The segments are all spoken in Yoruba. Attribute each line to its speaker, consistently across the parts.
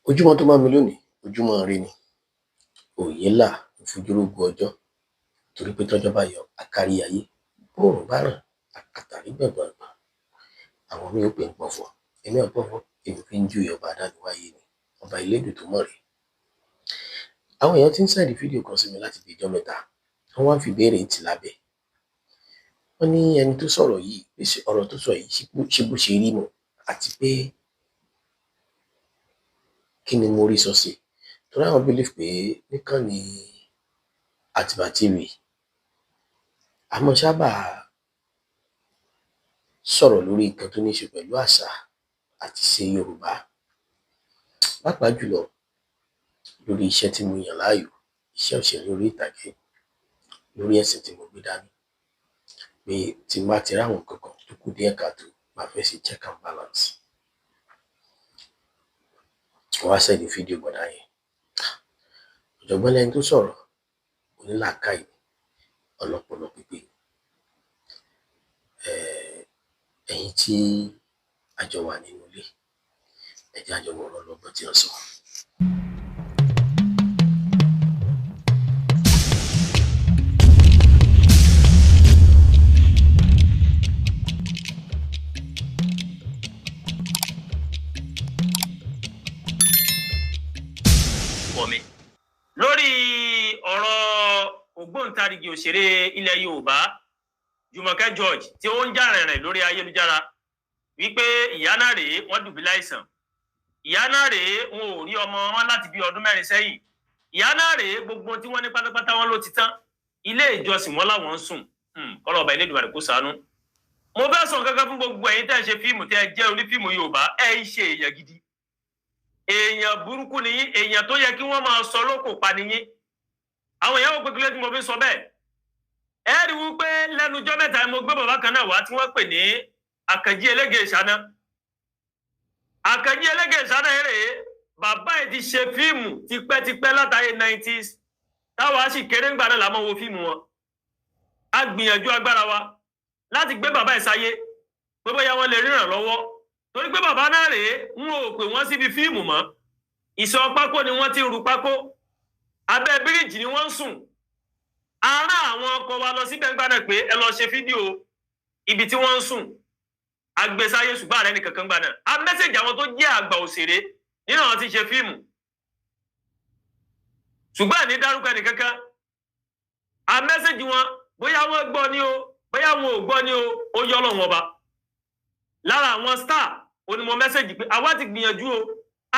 Speaker 1: Ojúmọ́ tó mọ́ mi lónìí, ojúmọ́ ire ni. Òye là ń fojúrógo ọjọ́, torí pé tọ́jọ́ bá yọ, á kárí ayé. Bóòrùn bá ràn, àtàrí gbọ̀ngbọ̀ngbọ̀n. Àwọn míì ó pè ń pọ̀fọ̀. Èmi ò pọ̀fọ̀, èmi fi ń júwe ọba adániwáyé ni, ọba elédùn tó mọ̀ rè. Àwọn èèyàn ti ń send fídíò kan sí mi láti bí ijọ́ mẹ́ta. Wọ́n wá ń fi ìbéèrè tì lábẹ́. Wọ́n ní ẹni tó sọ̀rọ̀ yìí, pé ṣé ọ̀rọ̀ tó sọ yìí ṣé bó ṣe rí nù, àti pé kí ni mo rí sọ sí i. Torí àwọn believe pé níkànnì Àtìbà TV, a máa sábà sọ̀rọ̀ lórí nǹkan tó ní í ṣe pẹ̀lú àṣà àti ìṣe Yorùbá. Pàápàá jùlọ lórí iṣẹ́ tí mo yàn láàyò, iṣẹ́ òṣèré orí ìtàgé, lórí ẹ̀sìn tí mo gbé dání. Pé tí n bá ti rí àwọn nǹkan kan tó kù díẹ̀ káàtó, màá fẹ́ ṣe check and balance. Wọ́n wá send fídíò bọ̀dá yẹn. Ọ̀jọ̀gbọ́n lẹni tó sọ̀rọ̀, onílàákàyè, ọlọ́pọlọ pípé. Ẹ̀yin tí a jọ wà nínú ilé, ẹ jẹ́ á jọ wo ọ̀rọ̀ ọlọ́gbọ́n tí wọ́n sọ.
Speaker 2: Wọ̀mí. Lórí ọ̀rọ̀ ògbóǹtarìgì òṣèré ilẹ̀ Yorùbá Jùmọ̀kẹ́ George tí ó ń jà rìnrìn lórí ayélujára wípé ìyá náà rèé, wọ́n dùbúlẹ̀ àìsàn, ìyá náà rèé, wọn ò rí ọmọ wọn láti bí ọdún 4 sẹ́yìn, ìyá náà rèé, gbogbo tí wọ́n ní pátápátá wọn ló ti tán, ilé ìjọsìn wọn làwọn ń sùn. Kọ́lọ́ ọba Elédùmarè kó ṣàánú. Mo fẹ́ sọ nǹkan kan fún gbogbo ẹ̀yin tẹ́ ẹ ṣe fíìmù, tẹ́ ẹ jẹ́ onífíìmù Yorùbá. Ẹ ń ṣe èèyàn gidi, èèyàn burúkú ni yín, èèyàn tó yẹ kí wọ́n máa sọ lóko pa ni yín. Àwọn èèyàn wò pé kílódé tí mo fi sọ bẹ́ẹ̀. Ẹ rí wípé lẹ́nujọ́ mẹ́ta mo gbé bàbá kan náà wá tí wọ́n pè ní Àkànjí Elége Ìṣáná. Àkànjí Elége Ìṣáná rèé, bàbá ẹ̀ ti ṣe fíìmù tipẹ́tipẹ́ látàrí 90s, táwa sì kéré ńgbà náà la máa wo fíìmù wọn. A gbìyànjú agbára wa láti gbé bàbá ẹ̀ sáyé pé bóyá wọ́n lè ríran lọ́wọ́, torí pé bàbá náà rèé, ń ò pè wọ́n síbi fíìmù mọ́. Ìsọ̀ pákó ni wọ́n ti ń ru pákó, abẹ́ bíríìjì ni wọ́n ń sùn. Ará àwọn ọkọ̀ wa lọ síbẹ̀ ńgbà náà pé ẹ lọ ṣe fídíò ibi tí wọ́n ń sùn. Agbèsáyé ṣùgbọ́n ààrẹ nìkan kan gbà náà. A mẹ́sẹ̀jì àwọn tó jẹ́ àgbà òṣèré nínú àwọn tí ń ṣe fíìmù, ṣùgbọ́n àní dárúkọ ẹnìkankan. A mẹ́sẹ̀jì wọn, bóyá wọ́n gbọ́ ni o, bóyá wọn ò gbọ́ ni o, ó yọ Ọlọ́run ọba. Lára àwọn star onímọ̀ mẹ́sẹ̀jì pé àwa ti gbìyànjú o,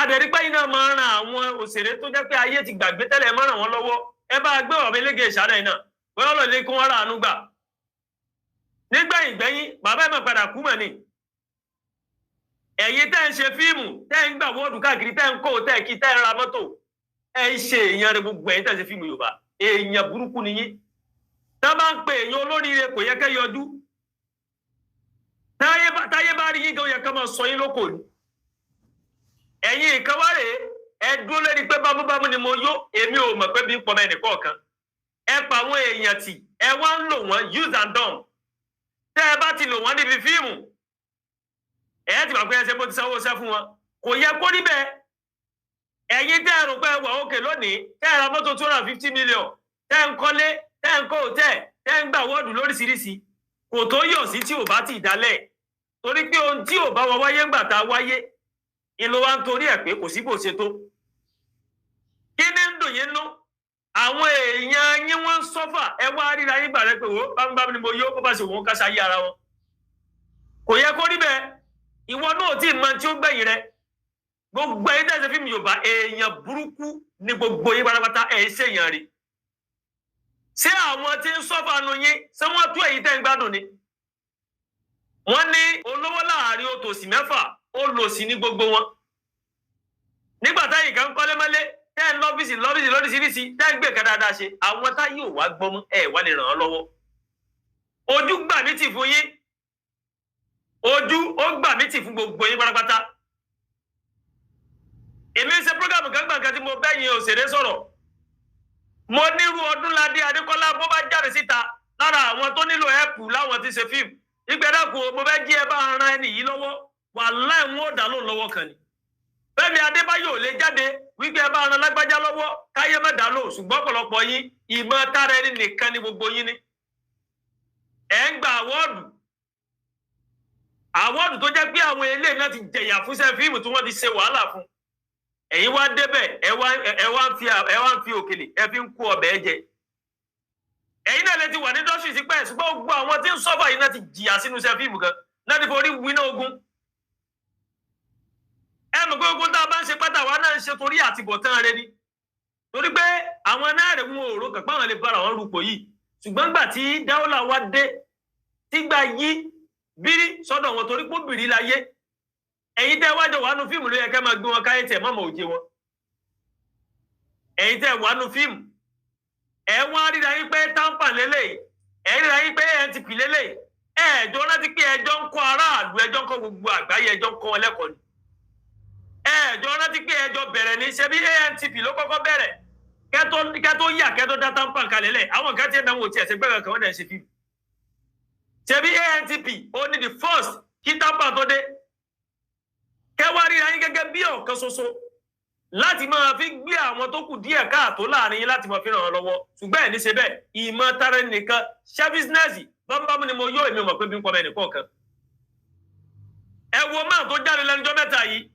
Speaker 2: adẹ̀rípẹ́ yìí náà máa ń ran àwọn òṣèré tó jẹ́ pé ayé ti gbàgbé tẹ́lẹ̀, máa ràn wọ́n lọ́wọ́. Ẹ bá gbé ọ̀rọ̀ Elége Ìṣáná yìí náà, bóyá Ọlọ́run lè kó wọn rà ánú gbà. Nígbẹ̀yìn gbẹ́yìn bàbá ẹ̀ máa padà kú mọ̀ ni. Ẹ̀yin tẹ́ ń ṣe fíìmù, tẹ́ ń gbà wọ́ọ̀dù káàkiri, tẹ́ ń kó tẹ́ kí tẹ́ ń ra mọ́tò, ẹ ń ṣe èèyàn rẹ. Gbogbo ẹ̀yin tẹ́ ń ṣe fíìmù Yorùbá, èèyàn burúkú ni yín. Tá bá ń pe èèyàn olóríire kò yẹ kẹ́ yọjú. Táyé bá rí yín gan, yẹ ká máa sọ yín lóko ni. Ẹ̀yin nǹkan wá rèé, ẹ dúró lórí pé bámúbámú ni mo yó, èmi ò mọ̀ pé bí ń pọmọ ẹnì kọ̀ọ̀kan. Ẹ pa àwọn èèyàn tì, ẹ wá ń lò wọ́n use and dump. Tẹ́ ẹ bá ti lò wọ́n níbi fíìmù, ẹ ti mọ̀ pé ẹ ṣe bó ti sanwó iṣẹ́ fún wọn. Kò yẹ kó rí bẹ́ẹ̀. Ẹ̀yin tẹ́ ẹ rò pé ẹ wà òkè lónìí, tẹ́ ẹ ra mọ́tò 250 million, tẹ́ ẹ ń kọ́lé, tẹ́ ẹ ń kọ́ hòtẹ́ẹ̀, tẹ́ ẹ ń gbà wọ́ọ̀dù lóríṣiríṣi, kò tó yọ̀ sí tí ò bá ti dálẹ̀. Torí pé ohun tí ò bá wa wáyé ńgbà tá a wáyé, ìlú wa ń torí ẹ̀ pé kò sí bó ṣe tó. Kí ni ń dùn yín nú? Àwọn èèyàn yín wọ́n ń sọ́fà, ẹ wá ríra yín gbà rẹ pé wò bámúbámú ni mo yó, bó bá ṣe wọ́n káṣá yí ara wọn. Kò yẹ kó rí bẹ́ẹ̀. Ìwọ náà tí ì mọ tí ó gbẹ̀yìn rẹ. Gbogbo ẹ̀yin tẹ́ ṣe fíìmù Yorùbá, èèyàn burúkú ni gbogbo yín pátápátá, ẹ̀ ń ṣèyàn rí. Ṣé àwọn tí ń sọ́fà nu yín, ṣé wọ́n tó èyí tẹ́ ń gbádùn ni? Wọ́n ní olówó láàrin òtòṣì mẹ́fà, ó lòṣì ní gbogbo wọn. Nígbà táyì kan kọ́lé mọ́lé, tẹ́ ń lọ́fíìsì lọ́fíìsì lóríṣiríṣi, tẹ́ ń gbé nǹkan dáadáa ṣe, àwọn táyì ò wá gbọ́mọ́, ẹ̀ wá lè ràn án lọ́wọ́. Ojú gbà mí tì fún yín, ojú ó gbà mí tì fún gbogbo yín pátápátá. Èmi ń ṣe prógámù kan gbàǹkan tí mo bẹ́yìn òṣèré sọ̀rọ̀. Mo nírú Ọdúnládé Adékọ́lá bó bá jáde síta lára àwọn tó nílò ẹ̀pù láwọn tí ń ṣe fíìmù. Ìgbẹ́dàkùn mo fẹ́ jí ẹ bá ran ẹni yìí lọ́wọ́, wàláhì wọn ò dá lóun lọ́wọ́ kan ni. Fẹ́mi Adébáyọ̀ ò lè jáde wípé ẹ bá ran lágbájá lọ́wọ́ káyé má dá lò, ṣùgbọ́n ọ̀pọ̀lọpọ̀ yín ìmọ̀ tára ẹni nìkan ni gbogbo yín ní. Ẹ ń gba àwọ́ọ̀dù, àwọ́ọ̀dù tó jẹ́ pé àwọn eléyìí náà ti jẹ̀yà fúnṣẹ́ fíìmù tí wọ́n ti ṣe wàhálà fún. Ẹ̀yin wá débẹ̀, ẹ wá ń fi òkèlè, ẹ fi ń kó ọbẹ̀ ẹ jẹ. Ẹ̀yin náà lè ti wà ní dọ́sì sí pẹ́, ṣùgbọ́n gbogbo àwọn tí ń sọ́fà yìí náà ti jìyà sínú iṣẹ́ fíìmù kan náà ti forí winá ogun. Ẹ mọ̀ pé ogun tá a bá ń ṣe pátá wa náà ń ṣe torí àtibọ̀tán rẹ ni, torí pé àwọn náà rẹ̀ wọn ò rò kàn páwọn lè bára wọn rúpò yìí. Ṣùgbọ́n gbà tí dáwọ́là wa dé, tígbà yí bírí sọ́dọ̀ wọn torí pé bìrí láyé. Ẹ̀yin tẹ́ wájọ wà nù fíìmù ló yẹ kẹ́ máa gbé wọn káyé tẹ̀ mọ́mọ́ òjé wọn. Ẹ̀yin tẹ́ wà nù fíìmù, ẹ wá ríra yín pé tampa lélẹ̀, ẹ ríra yín pé NTP lélẹ̀, ẹ̀ẹ́dọ́ rántí pé ẹjọ́ ń kọ́ aráàlú, ẹjọ́ ń kọ́ gbogbo àgbáyé, ẹjọ́ ń kọ́ wọn lẹ́kọ̀ọ́ ni. Ẹ̀ẹ́dọ́ rántí pé ẹjọ́ bẹ̀rẹ̀ ní ṣebí ANTP ló kọ́kọ́ bẹ̀rẹ̀ kẹ́tó yà kẹ́tó dá tampa kalẹ̀ lẹ̀. Àwọn kan tí ẹ̀ dáhùn òtí ẹ̀sẹ̀ gbẹ̀rẹ̀ kan wọ́n dẹ̀ ṣe fíìmù. Ṣebí ANTP ó ní the first kí tampa tó dé. Kẹwàá ríra yín gẹ́gẹ́ bí ọ̀kan ṣoṣo láti máa fi gbé àwọn tó kù díẹ̀ káàtó láàrin yín láti máa fi ràn án lọ́wọ́. Ṣùgbọ́n ẹ̀ ní ṣe bẹ́ẹ̀, ìmọ̀ tara nìkan ṣẹ́ bísínẹ́sì bámúbámú ni mo yó, èmi mọ̀ pé bí ń pọ̀ bẹ́ẹ̀ nìkan kan. Ẹ wo máa tó jáde lẹ́nujọ́ mẹ́ta yìí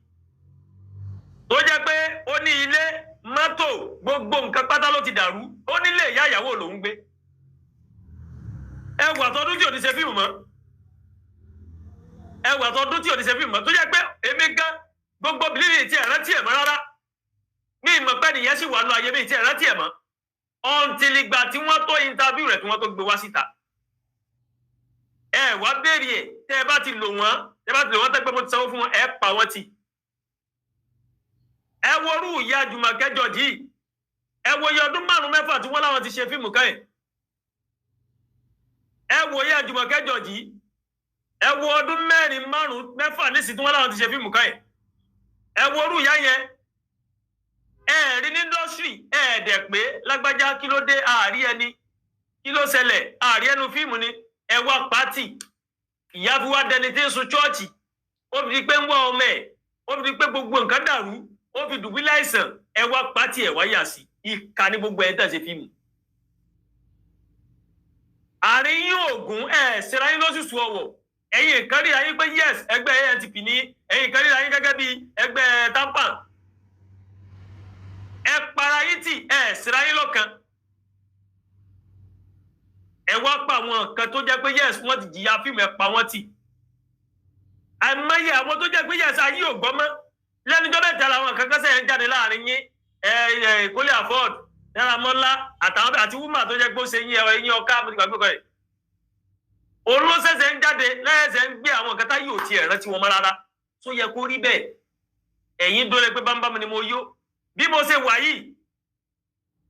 Speaker 2: tó jẹ́ pé ó ní ilé, mọ́tò, gbogbo nǹkan pátá ló ti dàrú, ó nílé ìyá ìyàwó lòún gbé. Ẹ wà tọdún tí ò ní ṣe fíìmù mọ́, ẹ wà tọdún tí ò ní ṣe fíìmù mọ́, tó jẹ́ pé èmi gan gbogbo bìlíìrì tí ẹ̀ rántí ẹ̀ mọ́ rárá. Mi ìmọ̀ pẹ́ nìyẹn sì wà nù ayé mi tí ẹ̀ rántí ẹ̀ mọ́ ọ̀ǹtìlìgbà tí wọ́n tó interview rẹ̀ tí wọ́n tó gbé wá síta. Ẹ wá béèrè ẹ̀, tẹ́ ẹ bá ti lò wọ́n, tẹ́ ẹ bá ti lò wọ́n tẹ́ pé mo ti sanwó fún wọn, ẹ pa wọ́n tì. Ẹ worú ìyá Jùmọ̀kẹ́ Jọ̀dí, ẹ wo iye ọdún 5 mẹ́fà tí wọ́n láwọn ti ṣe fíìmù káyìn. Ẹ wo ìyá Jùmọ̀kẹ́ Jọ̀dí, ẹ wo ọdún 4 5 mẹ́fà nísìsiyìí tí wọ́n láwọn ti ṣe fíìmù káyìn. Ẹ worú ìyá yẹn, ẹ rí ní indọ́sírì, ẹ dẹ̀ pé lágbájá kí ló dé, àárí ẹni kí ló ṣẹlẹ̀, àárí ẹnu fíìmù ni. Ẹ wá pátì, ìyá fi wá dẹni tí ń sun chọ́ọ̀chì, ó fi di pé ń wá ọmọ ẹ̀, ó fi di pé gbogbo nǹkan dàrú, ó fi dùbúlẹ̀ àìsàn. Ẹ wá pátì, ẹ wá yà sí ìka ní gbogbo ẹ̀ tẹ̀ ṣe fíìmù. Àárín yín ògùn ẹ ṣera yín lóṣooṣù ọwọ̀. Ẹ̀yin kan ríra yín pé yes ẹgbẹ́ ANTP ní, ẹ̀yin kan ríra yín gẹ́gẹ́ bí ẹgbẹ́ tampan. Ẹ para yín tì, ẹ ṣera yín lọ́kan. Ẹ wá pa àwọn kan tó jẹ́ pé yes wọ́n ti jìyà fíìmù, ẹ pa wọ́n tì. Àìmọye àwọn tó jẹ́ pé yes ayé ò gbọ́ mọ́ lẹ́nujọ́ mẹ́ta làwọn kankan sẹ́yìn jáde láàrin yín. Ẹ ẹ Kólé Afọ́d, Dáramọ́lá àtàwọn àti wúmà tó jẹ́ pé ó ṣe yín ẹ̀rọ yín ọká mo ti gbàgbé kọ́ ẹ̀. Olóṣẹ̀ṣẹ̀ ń jáde lẹ́sẹ̀ ń gbé àwọn nǹkan tá yóò ti ẹ̀rọ tí wọ́n mọ́ rárá tó yẹ kó rí bẹ́ẹ̀. Ẹ̀yin dólé pé bámbámu ni mo yó. Bí mo ṣe wà yìí,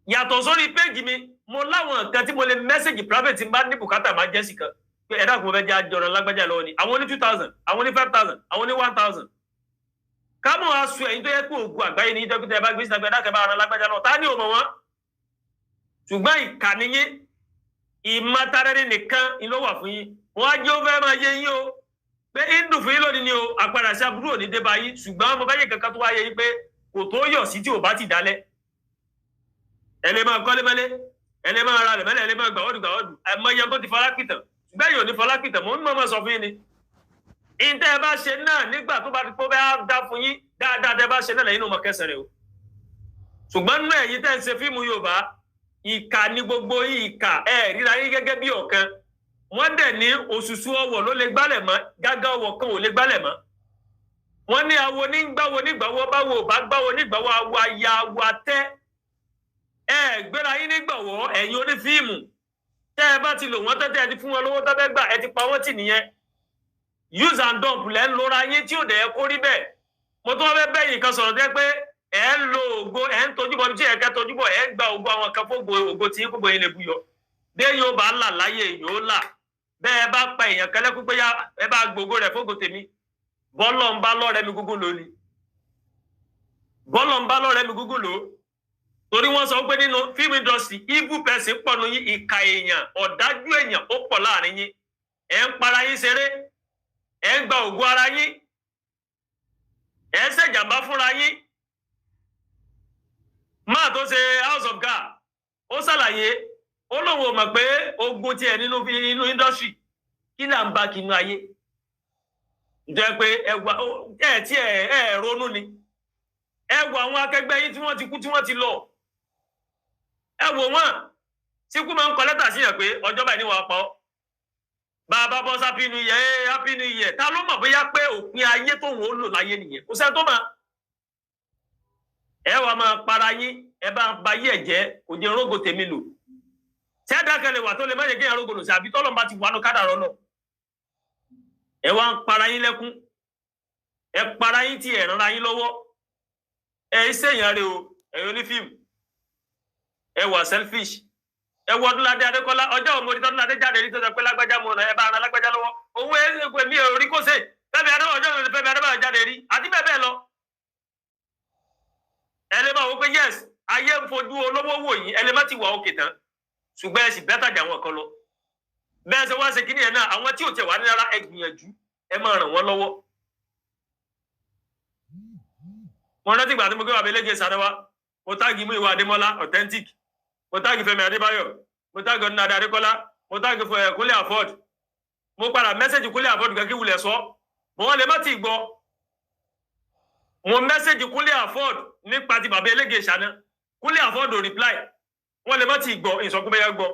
Speaker 2: yàtọ̀ sórí péjì mi, mo láwọn nǹkan tí mo lè mẹ́sẹ̀gì private tí n bá ní bùkátà máa jẹ́ sí kan. Pé ẹ dákun mo fẹ́ jẹ́ àjọrọ̀ lágbájá lọ́wọ́ ni. Àwọn oní 2000, àwọn oní 5000, àwọn oní 1000. Kámọ̀ aṣọ ẹ̀yin tó yẹ pé ògùn àgbáyé ní dókítà ẹ bá gbé síta pé ẹ dákun ẹ bá ran lágbájá lọ́wọ́, ta ni ò mọ̀ wọ́n? Ṣùgbọ́n ìkànnì yín, ìmọ̀tara nìkan ló wà fún yín. Wọ́n á jẹ́ ó fẹ́ máa yé yín o pé ń dùn fún yín lónìí ni o, àpàdà sí aburú òní dé bá yín. Ṣùgbọ́n mo bá yẹ kankan tó wáyé yín pé kò tó yọ̀ sí tí ò bá ti dálẹ̀. Ẹ lè máa kọ́lé mẹ́lé, ẹ lè máa ra rẹ̀ mẹ́lẹ̀, ẹ lè máa gbàwọ́dù gbàwọ́dù. Àìmọye tó ti falápìtàn, ṣùgbọ́n yóò ní falápìtàn, mò ń mọ̀ sọ fún yín ni. Ìtẹ́ ẹ bá ṣe náà nígbà tó bá ti pọ́ bẹ́ẹ̀ dá fún yín dáadáa, tẹ́ bá ṣe náà lẹ́yìn náà mọ̀ kẹsàn-án rẹ̀ o. Ṣùgbọ́n nínú ẹ̀yin tẹ́ ń ṣe fíìmù Yorùbá, ìkà ni gbogbo yín, ìkà ẹ ríra yín gẹ́gẹ́ bí ọ̀kan. Wọ́n dẹ̀ ní òṣùṣù ọwọ̀ ló lè gbálẹ̀ mọ́, gágá ọwọ̀ kan ò lè gbálẹ̀ mọ́. Wọ́n ní awo ní gbáwo nígbàwọ́, báwo ò bá gbáwo nígbàwọ́, awo aya awo atẹ́. Ẹ gbéra yín nígbàwọ́ ẹ̀yin onífíìmù. Tẹ́ ẹ bá ti lò wọ́n tẹ́tẹ́, ẹ ti fún wọn lówó tẹ́tẹ́ gbà, ẹ ti pa wọ́n tì nìyẹn. Use and dump lẹ́ ń lora yín tí ò dẹ̀ kó rí bẹ́ẹ̀. Mo tún wá fẹ́ bẹ́yìn kan sọ̀rọ̀ tẹ́ pé ẹ ń lo ògo, ẹ ń tojúbọ bí tí ẹ kẹ́ tojúbọ, ẹ ń gba ògo àwọn kan fógo ògo tí kò gbóyin lè buyọ. Bí yóò bá là láyé yóò là. Bẹ́ẹ̀ bá pa èèyàn kẹlẹ́kú pé ẹ bá gbogbo rẹ̀ fógo tèmi. Bọ́lọ̀ ń bá lọ́rẹ́ mi gúgú lónìí. Bọ́lọ̀ ń bá lọ́rẹ́ mi gúgú lò. Torí wọ́n sọ pé nínú film industry, evil person pọ̀ nù yín, ìkà èèyàn, ọ̀dájú èèyàn ó pọ̀ láàrin yín. Ẹ ń para yín ṣeré, ẹ ń gba ògo ara yín. Ẹ ń ṣèjàmbá fúnra yín. Máa tó ṣe House of God, ó ṣàlàyé, ó lóun ò mọ̀ pé ogun tiẹ̀ nínú inú industry. Kí là ń bá kinú ayé jẹ́ pé ẹ wà ẹ tí ẹ ẹ ronú ni? Ẹ wo àwọn akẹgbẹ́ yín tí wọ́n ti kú, tí wọ́n ti lọ, ẹ wò wọ́n. Tí kú máa ń kọ lẹ́tà síyàn pé ọjọ́ báyìí ni wàá pa ọ́. Bá a bá bọ́ sí happy new year, ẹ happy new year. Ta ló mọ̀ bóyá pé òpin ayé tóun ó lò láyé nìyẹn? Kò sẹ́ni tó mọ̀. Ẹ wàá máa para yín, ẹ bá ba yí ẹ jẹ́. Kò jẹ́ rógo tèmi lò. Tí ẹ dákẹ́ lè wà tó lè má jẹ́ kéèyàn rógo lò sí, àbí tọ́lọ́ bá ti wà nù kádàrọ́ lọ. Ẹ wá ń para yín lẹ́kún, ẹ para yín tí ẹ rànra yín lọ́wọ́. Ẹ ń ṣèyàn rẹ o. Ẹ̀yin onífíìmù, ẹ wà selfish. Ẹ wọ Ọdúnládé Adékọlá, ọjọ́ òun mo rí Ọdúnládé jáde rí tó sọ pé lágbájá mo nà, ẹ bá ara lágbájá lọ́wọ́? Òun ẹ ṣe pé mi ò rí kó ṣe. Fẹ́mi Adébáyọ̀, ọjọ́ òun Fẹ́mi Adébáyọ̀ jáde rí, àti bẹ́ẹ̀ bẹ́ẹ̀ lọ. Ẹ lè máa wọ pé yes, ayé ń fojú olówó wò yín. Ẹ lè má ti wà òkè tán, ṣùgbọ́n ẹ sì better jà wọn kan lọ. Bẹ́ẹ̀ ṣe wá ṣe kíní ẹ̀ náà, àwọn tí ò tẹ̀ wá ní rárá, ẹ gbìyànjú, ẹ máa ràn wọ́n lọ́wọ́. Mo rántí ìgbà tí mo gbé bàbá eléje sáré wá, mo tag Múyìwá Adémọ́lá authentic, mo tag Fẹ́mi Adébáyọ̀, mo tag Ọdúnládé Adékọ́lá, mo tag Kúnlé Afod. Mo padà message Kúnlé Afod kan kí wulẹ̀ sọ mo, wọ́n lè má ti gbọ́. Mo message Kúnlé Afod nípa ti bàbá elége ìṣáná. Kúnlé Afod ò reply. Wọ́n lè má ti gbọ́, ìsọkúnbẹ́yẹ gbọ́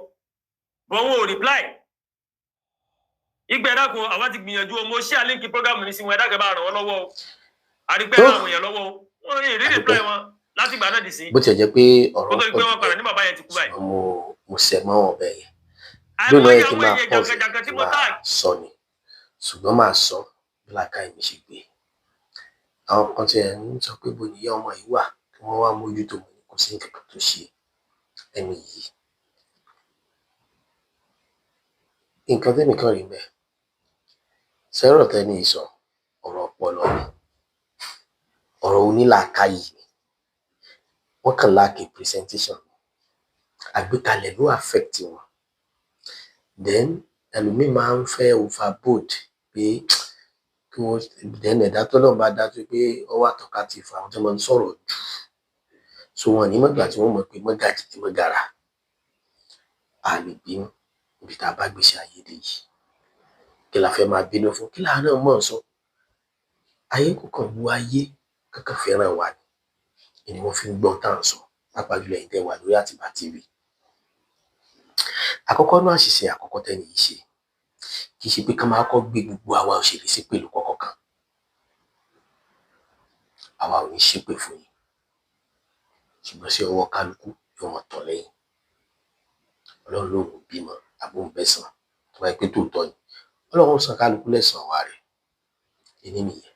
Speaker 2: bọ́, wọn ò reply. Ìgbẹ́ ẹ̀dá kan, àwa ti gbìyànjú o. Mo share link program mi sí wọn. Ẹ̀dá kan, bá ràn wọ́n lọ́wọ́ o. Àrípẹ́
Speaker 1: Tó.
Speaker 2: ràn àwọn èèyàn lọ́wọ́ o. Wọ́n rí ìrírí reply wọn láti ìgbà náà dì sí
Speaker 1: Bó tiẹ̀ jẹ́ pé ọ̀rọ̀
Speaker 2: kó tó di
Speaker 1: pọ̀
Speaker 2: pé
Speaker 1: jù
Speaker 2: wọ́n padà
Speaker 1: bẹ́ẹ̀,
Speaker 2: ní bàbá yẹn ti kú báyìí.
Speaker 1: ṣùgbọ́n mo sẹ̀ mọ́ ọbẹ̀ yẹn lónìí.
Speaker 2: Àìmọye
Speaker 1: Yẹ kí n
Speaker 2: àwọn
Speaker 1: máa
Speaker 2: èèyàn
Speaker 1: pause
Speaker 2: jàǹkànjàǹkàn tí
Speaker 1: kí n
Speaker 2: mo
Speaker 1: máa
Speaker 2: tag.
Speaker 1: sọ ni, ṣùgbọ́n máa sọ bí làákàyè mi ṣe gbé. Àwọn kan tiẹ̀ ń sọ pé bó ni ìyá ọmọ yìí wà, kí wọ́n wá mójútó. Mo ní kò sí nǹkan kan tó ṣe ẹni yìí. Nǹkan tẹ́mi kàn rí bẹ́ẹ̀ sẹ́rọ̀ tẹ́ni yìí sọ, ọ̀rọ̀ ọpọlọ ni, ọ̀rọ̀ onílàákàyè ni. Wọ́n kàn lack a presentation, àgbékalẹ̀ ló affect wọn. Then ẹlòmíì máa ń fẹ́ overboard pé kí wọ́n, then ẹ̀dá tọ́lọ́run bá dá tó pé ó wà talkative, àwọn tó máa ń sọ̀rọ̀ jù, so wọn ní mọ̀gbà tí wọ́n mọ̀ pé mọ́gàjì ní mọ́gàrà. A lè bínú níbi tá a bá gbèsè ayé dé yìí. Kí la fẹ́ máa bínú fún? Kí làá náà mọ̀ sọ? Ayé kò kàn wú, ayé kankan fẹ́ràn wa ni wọ́n fi ń gbọ́n tá à ń sọ, pàápàá jùlọ ẹ̀yin tẹ́ wà lórí Àtìbà TV. Àkọ́kọ́ náà, àṣìṣe àkọ́kọ́ tẹ́ni yìí ṣe, kì í ṣe pé ká máa kọ́ gbé gbogbo àwa òṣèré ṣépè ló kọ́kọ́ kan. Àwa ò ní ṣépè fún yín, ṣùgbọ́n sí ọwọ́ kálukú yóò mọ̀ tọ̀ lẹ́yìn. Ọlọ́run lòun ò bímọ àbóǹbẹ̀sán, tó bá yẹ pé tòótọ́ ni, Ọlọ́run ó san kálukú lẹ́san wa rẹ̀. Ìní nìyẹn.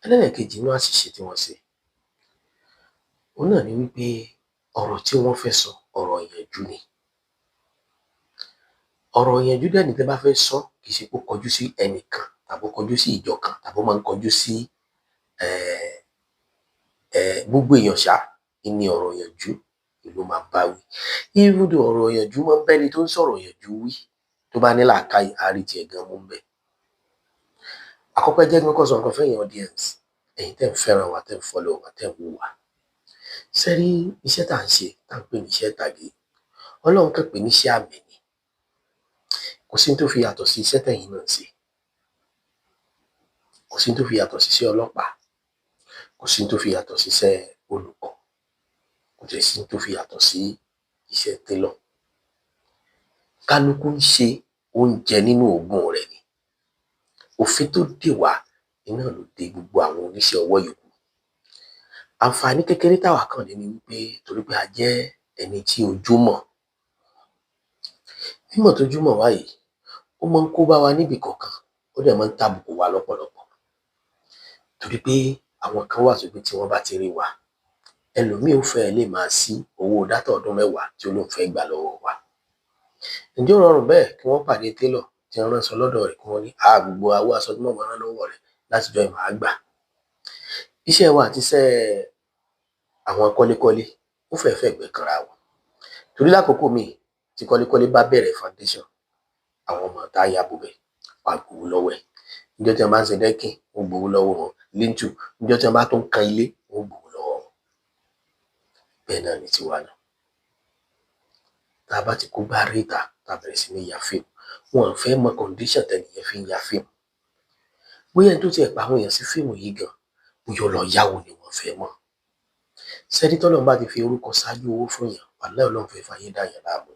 Speaker 1: Ẹlẹ́ẹ̀kejì inú àṣìṣe tí wọ́n ṣe, òun náà ni wípé ọ̀rọ̀ tí wọ́n fẹ́ sọ, ọ̀rọ̀ ìyànjú ni. Ọ̀rọ̀ ìyànjú dẹ̀ ní, tẹ́ bá fẹ́ sọ, kì í ṣe kó kọjú sí ẹnìkan tàbí ó kọjú sí ìjọ kan tàbí ó máa ń kọjú sí gbogbo èèyàn ṣá ní. Ọ̀rọ̀ ìyànjú ló máa bá wí. Even though ọ̀rọ̀ ìyànjú máa ń bẹ́ni tó ń sọ̀rọ̀ ìyànjú wí, tó bá ní làákàyè, á rí tiẹ̀ gan mú bẹ́ẹ̀. Àkọ́kọ́, ẹ jẹ́ kí n kọ́kọ́ sọ nǹkan fẹ́yìn audience, ẹ̀yin tẹ́ ń fẹ́ràn wa, tẹ́ ń follow wa, tẹ́ ń wò wá. Ṣé rí iṣẹ́ tá à ń ṣe, tá à ń pè ní iṣẹ́ ìtàgé, Ọlọ́run kàn pè ní iṣẹ́ àmì ni. Kò sí ní tó fi yàtọ̀ sí iṣẹ́ tẹ̀yin náà ń ṣe. Kò sí ní tó fi yàtọ̀ sí iṣẹ́ ọlọ́pàá. Kò sí ní tó fi yàtọ̀ sí iṣẹ́ olùkọ́. Kò dẹ̀ sí ní tó fi yàtọ̀ sí iṣẹ́ tailor. Kálukú ń ṣe oúnjẹ nínú òógùn rẹ̀ ni. Òfin tó dè wá iná ló de gbogbo àwọn oníṣẹ́ ọwọ́ yòókù. Àǹfààní kékeré táwa kàn ní ni wípé torí pé a jẹ́ ẹni tí ojú mọ̀. Mímọ̀ tójú mọ̀ wá yìí, ó máa ń kó bá wa níbì kọ̀ọ̀kan, ó dẹ̀ máa ń tàbùkù wa lọ́pọ̀lọpọ̀. Torí pé àwọn kan wà tó pé tí wọ́n bá ti rí wa, ẹlòmíì ó fẹ́ẹ̀ lè máa sí owó data ọdún 10 tí ó lóun fẹ́ gbà lọ́wọ́ wa. Ǹjẹ́ ó rọrùn bẹ́ẹ̀ kí wọ́n pàdé tailor tí ń ránṣọ lọ́dọ̀ rẹ̀, kí wọ́n ní, "À, gbogbo owó aṣọ tí mò ń rán lọ́wọ́ rẹ̀ látijọ́ yìí, màá gbà"? Iṣẹ́ wa àti iṣẹ́ àwọn kọ́lékọ́lé ó fẹ́ẹ́ fẹ̀gbẹ́ kanra wọn. Torí lákòókò míì tí kọ́lékọ́lé bá bẹ̀rẹ̀ foundation, àwọn ọmọ ìta ya bo bẹ̀, wọ́n á gbowó lọ́wọ́ ẹ̀. Níjọ́ tí wọ́n bá ń ṣe decking, wọ́n gbowó lọ́wọ́ wọn. Lintel, níjọ́ tí wọ́n bá tún kan ilé, wọ́n gbowó lọ́wọ́ wọn. Bẹ́ẹ̀ náà ni tiwa náà. Tá a bá ti kó gbá ríta, tá a bẹ̀rẹ̀ sí ní ya fíìmù, wọn ò fẹ́ mọ condition tẹ́nìyẹn fi ń ya fíìmù. Bóyá ẹni tó tiẹ̀ pa àwọn èèyàn sí fíìmù yìí gan, bóyá ó lọ yáwó ni, wọ́n fẹ́ mọ̀. Sẹ́rí, tọ́lọ́run bá ti fi orúkọ ṣáájú owó fún yàn, wàláhì, Ọlọ́run fẹ́ fàyè dá yàn láàmú.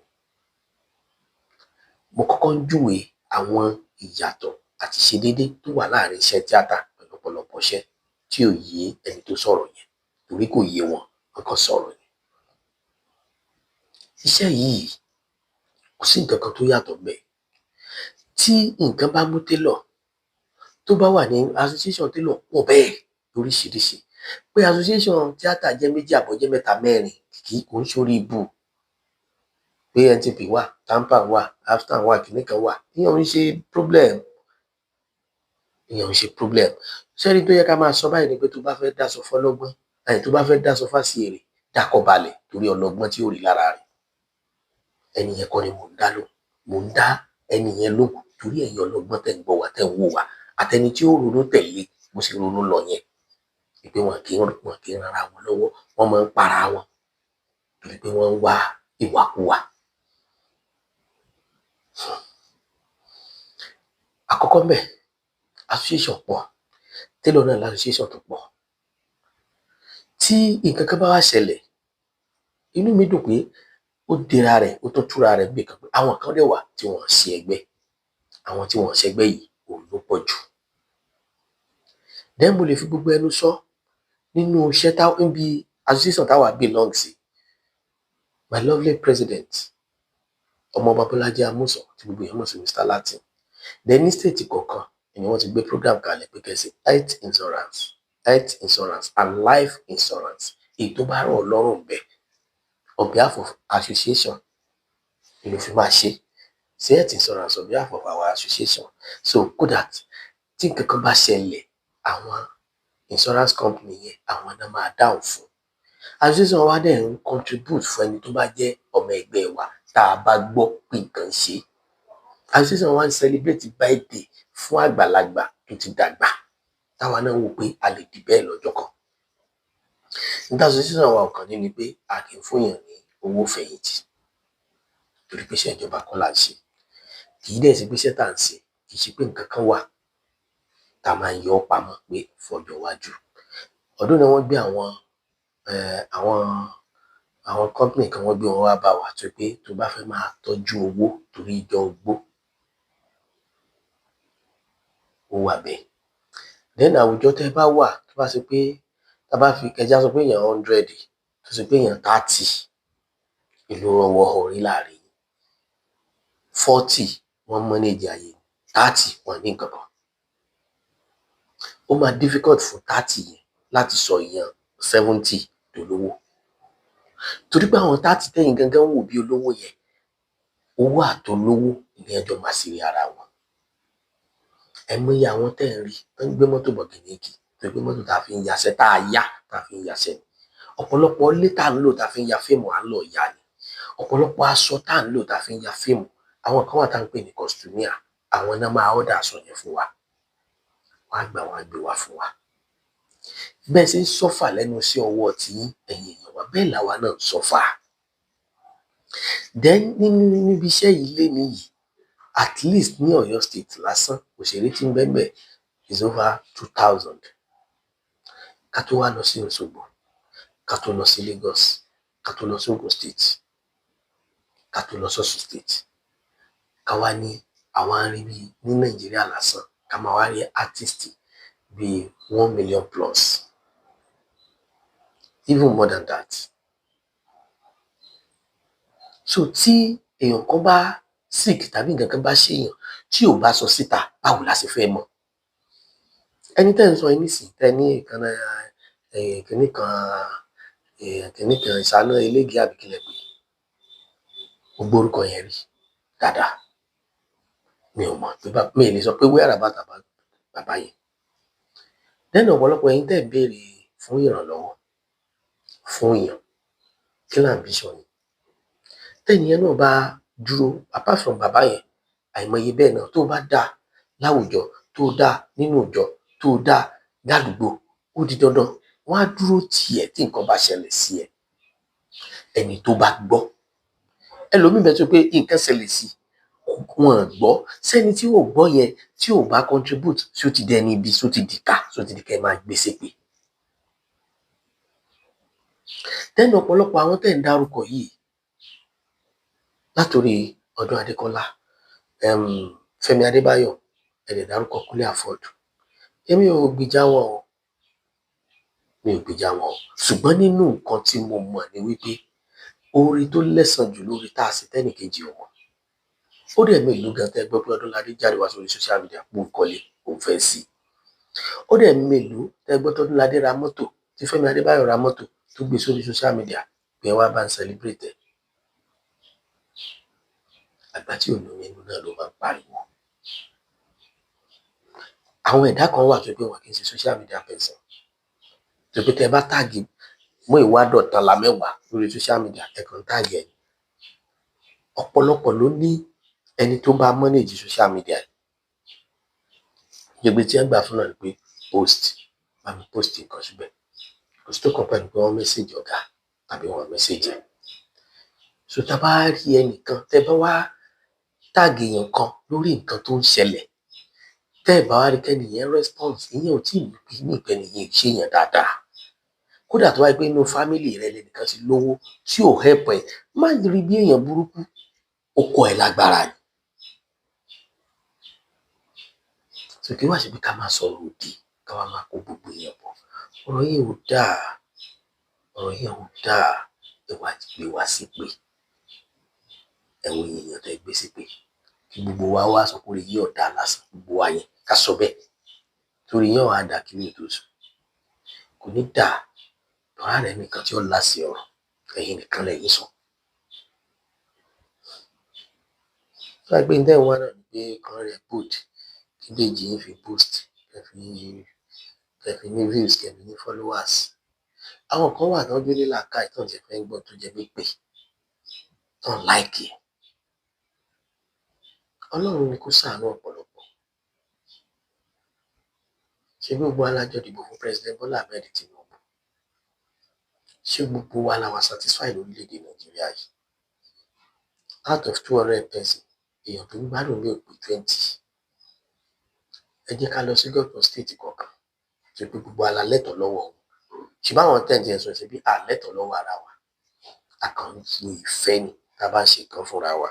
Speaker 1: Mo kọ́kọ́ ń júwe àwọn ìyàtọ̀ àti ṣe déédé tó wà láàrin iṣẹ́ tíátà pẹ̀lú ọ̀pọ̀lọpọ̀ iṣẹ́ tí ò yé ẹni tó sọ̀rọ̀ yẹn, torí kò yé wọn, wọn kàn sọ̀rọ̀ ni. Iṣẹ́ yìí, kò sí nǹkan kan tó yàtọ̀ ńbẹ̀. Tí nǹkan bá mú tailor tó bá wà ní association, tailor pọ̀ bẹ́ẹ̀ lóríṣiríṣi. Pé association tíátà jẹ́ méjì àbọ̀, jẹ́ mẹ́ta, mẹ́rin, kì í kò ń ṣorí ibù. Pé NTP wà, TAMPAN wà, AFTAN wà, kìnní kan wà, ìyẹn ò ń ṣe problem, ìyẹn ò ń ṣe problem. Sẹ́rí, tó yẹ ká máa sọ báyìí ni pé tó bá fẹ́ dáṣọ fọlọ́gbọ́n, àyè tó bá fẹ́ dáṣọ fásiyèrè, dákọ̀ balẹ̀ torí ọlọ́gbọ́n tí ó rí lára rẹ̀. Ẹni yẹn kọ́ ni mò ń dá lóhùn, mò ń dá ẹni yẹn lóhùn torí ẹ̀yin ọlọ́gbọ́n tẹ́ ń gbọ́ wa, tẹ́ ń wò wá, àtẹni tí ó ronú tẹ̀lé bó ṣe ronú lọ yẹn, pé wọn kì í ran ara wọn lọ́wọ́, wọ́n máa ń para wọn torí pé wọ́n ń wá ìwàkuwà. Àkọ́kọ́ ńbẹ̀, association pọ̀, tailor náà l'association tó pọ̀. Tí nǹkan kan bá wá ṣẹlẹ̀, inú mi dùn pé ó dira rẹ̀, ó tún túra rẹ̀ níbì kan, pé àwọn kan dẹ̀ wà tí wọ́n ṣe ẹgbẹ́. Àwọn tí wọ́n ṣẹgbẹ́ yìí, òun ló pọ̀ jù. Then mo lè fi gbogbo ẹnu sọ, nínú iṣẹ́ tá níbi association táwa belong sí, my lovely president, Ọmọọba Bọ́lájí Amúsàn, tí gbogbo èèyàn mọ̀ sí Mr Latin. Then ní state kọ̀ọ̀kan ni wọ́n ti gbé program kalẹ̀ pé kẹ́ ṣe health insurance, health insurance and life insurance, èyí tó bá rọ̀ ọ́ lọ́rùn bẹ́ẹ̀, on behalf of association ni ló fi máa ṣe ṣe health insurance on behalf of our association, so that tí nǹkan kan bá ṣẹlẹ̀, àwọn insurance company yẹn, àwọn náà máa dáhùn fún. Association wa dẹ̀ ń contribute fún ẹni tó bá jẹ́ ọmọ ẹgbẹ́ wa tá a bá gbọ́ pé nǹkan ṣe. Association wa ń celebrate birthday fún àgbàlagbà tó ti dàgbà, táwa náà wò pé a lè di bẹ́ẹ̀ lọ́jọ́ kan. Nígbà association wa ò kàn ní ni pé a kì í fún èèyàn ní owó fẹ̀yìntì, torí pé iṣẹ́ ìjọba kọ́ là ń ṣe. Kì í dẹ̀ ṣe pé iṣẹ́ tá à ń ṣe, kì í ṣe pé nǹkan kan wà tá a máa ń yọ ọ́ pamọ́ pé fọjọ́ iwájú. Ọdún náà, wọ́n gbé àwọn company kan, wọ́n gbé wọn wá bá wa, tó pé tó bá fẹ́ máa tọ́jú owó torí ìjọ ogbó, ó wà bẹ́ẹ̀. Then àwùjọ tẹ́ bá wà, tó bá ṣe pé tá bá fi kẹjá sọ pé èèyàn 100, tó ṣe pé èèyàn 30 ìlú rọwọ́ orí láàrin, 40 wọ́n manage ayé, 30 wọ́n ní nǹkan kan, ó máa difficult fún 30 yẹn láti sọ èèyàn 70 dolówó, torí pé àwọn 30 tẹ̀yìn gangan wò bí olówó yẹn, owó àtolówó ní ẹjọ́ máa sì rí ara wọn. Ẹ̀mọye àwọn tẹ́ ń rí tó ń gbé mọ́tò bọ̀gìnì kì, tó gbé mọ́tò tá a fi ń yaṣẹ́, tá a yá, tá a fi ń yaṣẹ́ ni. Ọ̀pọ̀lọpọ̀ ilé tá a ń lò tá a fi ń ya fíìmù, à ń lọ yá ni. Ọ̀pọ̀lọpọ̀ aṣọ tá a ń lò tá a fi ń ya fíìmù, àwọn kan wà tá a ń pè ní costumier, àwọn náà máa order aṣọ yẹn fún wa, wọ́n á gbà, wọ́n á gbé wá fún wa. Bẹ́ẹ̀ ṣe ń suffer lẹ́nu iṣẹ́ ọwọ́ tí ẹ̀yin èèyàn wa, bẹ́ẹ̀ làwa náà ń suffer. Then nínú níbi iṣẹ́ yìí lénìí yìí, at least ní Ọ̀yọ́ State lásán, òṣèré tí ń bẹ ńbẹ̀ is over 2,000. Ká tó wá lọ sí Òṣogbo, ká tó lọ sí Lagos, ká tó lọ sí Ogun State, ká tó lọ sọ́ṣun State, ká wá ní àwa ń rí bí ní Nàìjíríà lásán, ká máa wá rí artist bíi 1 million plus, even more than that. So tí èèyàn kan bá sick tàbí nǹkan kan bá ṣèyàn tí ò bá sọ síta, báwo la ṣe fẹ́ mọ̀? Ẹni tẹ́ ń sọ yìí nísìnyí, tẹ́ ní ìkànnì kìnnì kan, kìnnì kan, ìsáná eléègé àbí kílẹ̀ pé mo gbórúkọ yẹn rí dáadáa, mi ò mọ̀ pé mi ì lè sọ pé where about bàbá yẹn. Then ọ̀pọ̀lọpọ̀ ẹ̀yin tẹ́ ń béèrè fún ìrànlọ́wọ́ fún èèyàn, kí là ambition yín? Tẹ́nìyẹn náà bá dúró, apart from bàbá yẹn, àìmọye bẹ́ẹ̀ náà tó bá dáa láwùjọ, tó tó dáa nínú ìjọ, tó dáa ládùúgbò, ó di dandan wọ́n á dúró tì ẹ́ tí nǹkan bá ṣẹlẹ̀ sí ẹ. Ẹni tó bá gbọ́, ẹlòmíì bẹ tó pé nǹkan ṣẹlẹ̀ sí, wọn gbọ́. Sẹ́ni tí ò gbọ́ yẹn, tí ò bá contribute, tí ó ti dẹni ibi, tí ó ti dìkà, tí ó ti dìkà, ẹ máa gbé ṣépè. Tẹ́nu ọ̀pọ̀lọpọ̀ àwọn tẹ́ ń dárúkọ yìí, látòrí Ọdún Adékọ́lá, Fẹ́mi Adébáyọ̀, ẹ lè dárúkọ Kúnlé Afod. Èmi ò gbìjà wọn o, mi ò gbìjà wọn o. Ṣùgbọ́n nínú nǹkan tí mo mọ̀ ni wípé oore tó lẹ́san jù lórí tá a sì tẹ́nìkejì ò mọ̀. Ó dẹ̀ mélòó gan tẹ́ gbọ́ pé Ọdúnládé jáde wá sórí social media pé òun kọ́lé, òun fẹ́ sí i. Ó dẹ̀ mélòó tẹ́ gbọ́ tọ́dúnládé ra mọ́tò, tí Fẹ́mi Adébáyọ̀ ra mọ́tò tó gbé sórí social media pé wá bá ń celebrate ẹ̀. Àgbà tí ò lómi inú náà ló máa ń pariwo. Àwọn ẹ̀dá kan wà tó pé wọn kì í ṣe social media person, tó pé tẹ́ bá tag Múyìwá dọ̀tán la mẹ́wàá lórí social media, ẹ kàn tag ẹ̀. Ọ̀pọ̀lọpọ̀ ló ní ẹni tó bá manage social media. Gbogbo tí wọ́n gbà fún náà ni pé post, bá mi post nǹkan síbẹ̀. Kò sí tó kàn pẹ̀lú pé wọ́n message ọ̀gá tàbí wọ́n message ẹ̀. So tá a bá rí ẹnìkan, tẹ́ bá wá tag èèyàn kan lórí nǹkan tó ń ṣẹlẹ̀, tẹ́ ẹ̀ bá wá rí kẹ́ni yẹn response, ìyẹn ò tí ì ní ìpẹ́ nìyẹn ṣe èèyàn dáadáa. Kódà tó wáyé pé inú family rẹ lẹnìkan ti lówó tí ò help ẹ, má rí bí èèyàn burúkú, ó kọ́ ẹ lágbára ni. So kí wá ṣe pé ká máa sọ̀rọ̀ òdì, ká wá máa kó gbogbo èèyàn pọ̀. Ọ̀rọ̀ yìí ò dáa, ọ̀rọ̀ yìí ò dáa. Ẹ wá gbé wá sí pé ẹ wo èèyàn tẹ́ gbé sí pé kí gbogbo wa wá sọ pé orí yìí ò dáa lásán, gbogbo wa yẹn ká sọ bẹ́ẹ̀. Torí yẹn wàá dà kí ní ètò sùn. Kò ní dáa. Ọ̀rá rẹ̀ nìkan tí ó lá sí ọ̀rọ̀, ẹ̀yin nìkan lẹ̀yin sọ. Tó bá jẹ́ pé n tẹ́ ń wá náà ni pé kán rẹ bold, kí page yín fi boost, kẹ́ fi ní views, kẹ́ fi ní followers. Àwọn kan wà tán jó ní làákàyè tán tiẹ̀ fẹ́ gbọ́ tó jẹ́ pé tán like ẹ̀. Ọlọ́run ni kó ṣàánú ọ̀pọ̀lọpọ̀. Ṣé gbogbo wa la jọ dìbò fún President Bola Ahmed Tinubu? Ṣé gbogbo wa la wà satisfied lórílẹ̀-èdè Nàìjíríà yìí? Out of 200 person, èèyàn tó ń gbádùn ní òpin 20. Ẹ jẹ́ ká lọ sí gọ́ọ̀tàn state kọ̀ọ̀kan, tó pé gbogbo wa la lẹ́tọ̀ọ́ lọ́wọ́ wọn. Ṣùgbọ́n àwọn tẹ́ǹtì ẹ̀ sọ ṣe bí a lẹ́tọ̀ọ́ lọ́wọ́ ara wa. A kàn ń lo ìfẹ́ ni tá a bá ń ṣe nǹkan fúnra wa.